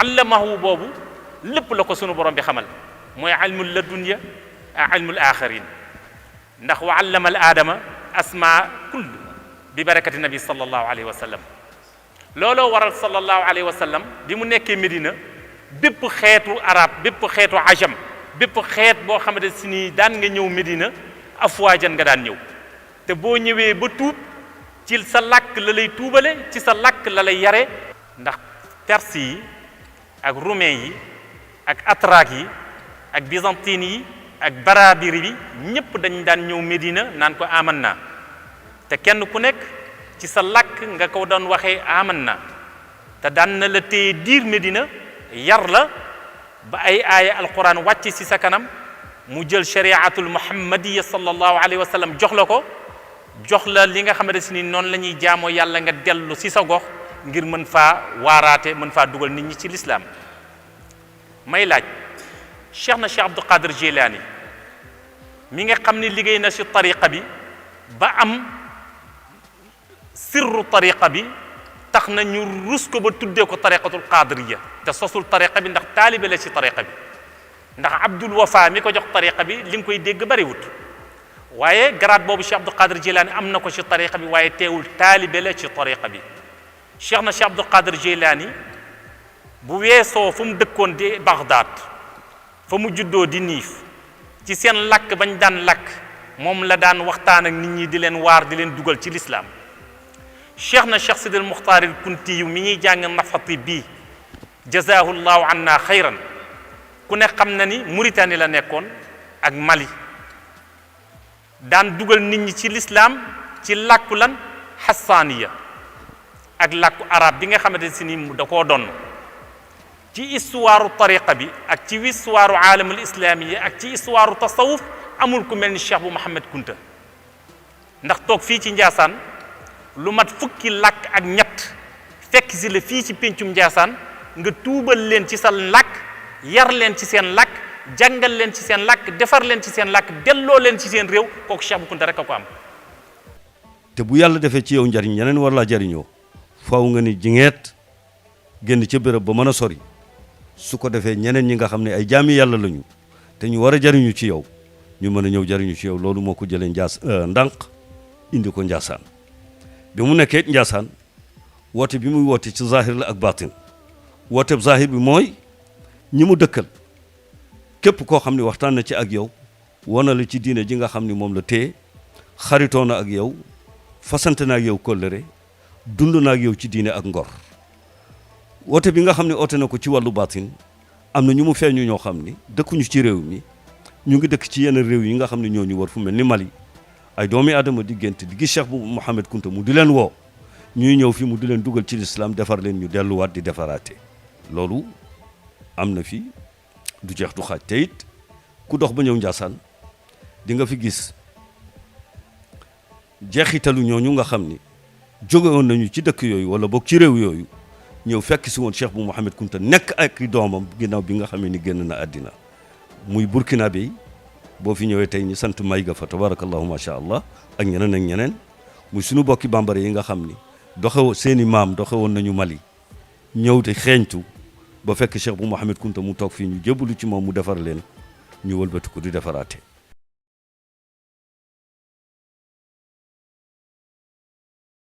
allamahu boobu lépp la ko sunu borom bi xamal mooy ilmul ladunya ak ilmul axarin ndax wa allama al aadama asma kull bi barakati nabi sallallahu alayhi wa sallam looloo waral sallallahu alayhi wa sallam bi mu nekkee Medina bépp xeetu arab bépp xeetu ajam bépp xeet boo xamante si ni daan nga ñëw Medina afwaajan nga daan ñëw te boo ñëwee ba tuub ci sa làkk la lay tuubale ci sa làkk la lay yare ndax perse yi ak roumain yi ak atrak yi ak byzantine yi ak barabiri bi ñépp dañ daan ñëw Medina naan ko aman na te kenn ku nekk ci sa làkk nga ko doon waxee aman na te daan na la téye diir Medina yar la ba ay aaya alquran wàcc ci sa kanam mu jël shariatul muhammadiya sallallahu alayhi wa sallam jox la ko jox la li nga xamante si ni noonu la ñuy jaamoo yàlla nga dellu si sa gox ngir mën faa waaraate mën faa dugal nit ñi ci lislaam may laaj cheikh na cheikh Abdul Qadir Jilani mi nga xam ni liggéey na si tariqa bi ba am sirru tariqa bi tax na ñu rus ko ba tuddee ko tariqatul qadiriya te sosul tariqa bi ndax taalibe la ci tariqa bi ndax Abdul Wafa mi ko jox tariqa bi li nga koy dégg bariwut waaye garaat boobu Cheikh Abdul Qadir Jilani am na ko ci tariqa bi waaye teewul taalibe la ci tariqa bi Cheikh na Cheikh Abdul Qadir Jilani bu weesoo fu mu dëkkoon di Baghdad fa mu juddoo di Niif ci seen lakk bañ daan lakk moom la daan waxtaan ak nit ñi di leen waar di leen dugal ci lislaam cheikh na cheikh Sidil Muxtaar al Kunti yu mi ñuy jàng nafati bii jazaahu llahu anna xayran ku ne xam na ni Mauritanie la nekkoon ak Mali daan dugal nit ñi ci lislaam ci làkku lan xassaaniya ak làkku arab bi nga xamante si ni da koo doon ci histoire tariqa bi ak ci histoire aalamul islamiya ak ci histoire tasawuf amul ku mel ni cheikh bu Mohammed Kunta ndax toog fii ci Njaasaan lu mat fukki làkk ak ñett fekk si la fii ci péncum Njaasaan nga tuubal leen ci sa làkk yar leen ci seen làkk jàngal leen ci seen làkk defar leen ci seen làkk delloo leen ci seen réew kooku cheikh bu Kunta rek a ko am. te bu yàlla defee ci yow njariñ ñeneen war laa jariñoo faaw nga ni jingeet génn ca béréb ba mën a sori su ko defee ñeneen ñi nga xam ne ay jaami yàlla lañu te ñu war a jariñu ci yow ñu mën a ñëw jariñu ci yow loolu moo ko jëlee ndànk indi ko Njaasaan bi mu nekkee Njaasaan woote bi muy woote ci zahir la ak batin woote zahir bi mooy ñi mu dëkkal képp koo xam ne waxtaan na ci ak yow wana la ci diine ji nga xam ne moom la téye xaritoo na ak yow fasante na ak yow kóllëre dund na ak yow ci diine ak ngor woote bi nga xam ne oote na ko ci wàllu batin am na ñu mu feeñu ñoo xam ni dëkkuñu ci réew mi ñu ngi dëkk ci yenn réew yi nga xam ne ñoo ñu war fu mel ni Mali ay doomi aadama di gént di gis Cheikh bu Mohammed Kunta mu di leen woo ñuy ñëw fi mu di leen dugal ci lislaam defar leen ñu delluwaat di defaraate loolu am na fi du jeex du xaaj te it ku dox ba ñëw Njaasaan di nga fi gis jeexitalu ñooñu nga xam ni jóge woon nañu ci dëkk yooyu wala boog ci réew yooyu ñëw fekk si woon Cheikh bu Mohammed Kunta nekk ak doomam ginnaaw bi nga xamee ni génn na àddina muy burkinabé yi boo fi ñëwee tey ñu sant may ga fa tabarakallahu macha allah ak ñeneen ak ñeneen muy suñu bokki bambara yi nga xam ni doxe seeni maam doxe woon nañu Mali ñëw te xeeñtu ba fekk Cheikh bu Mohammed Kunta mu toog fii ñu jébbalu ci moom mu defar leen ñu wëlbati ko di defaraate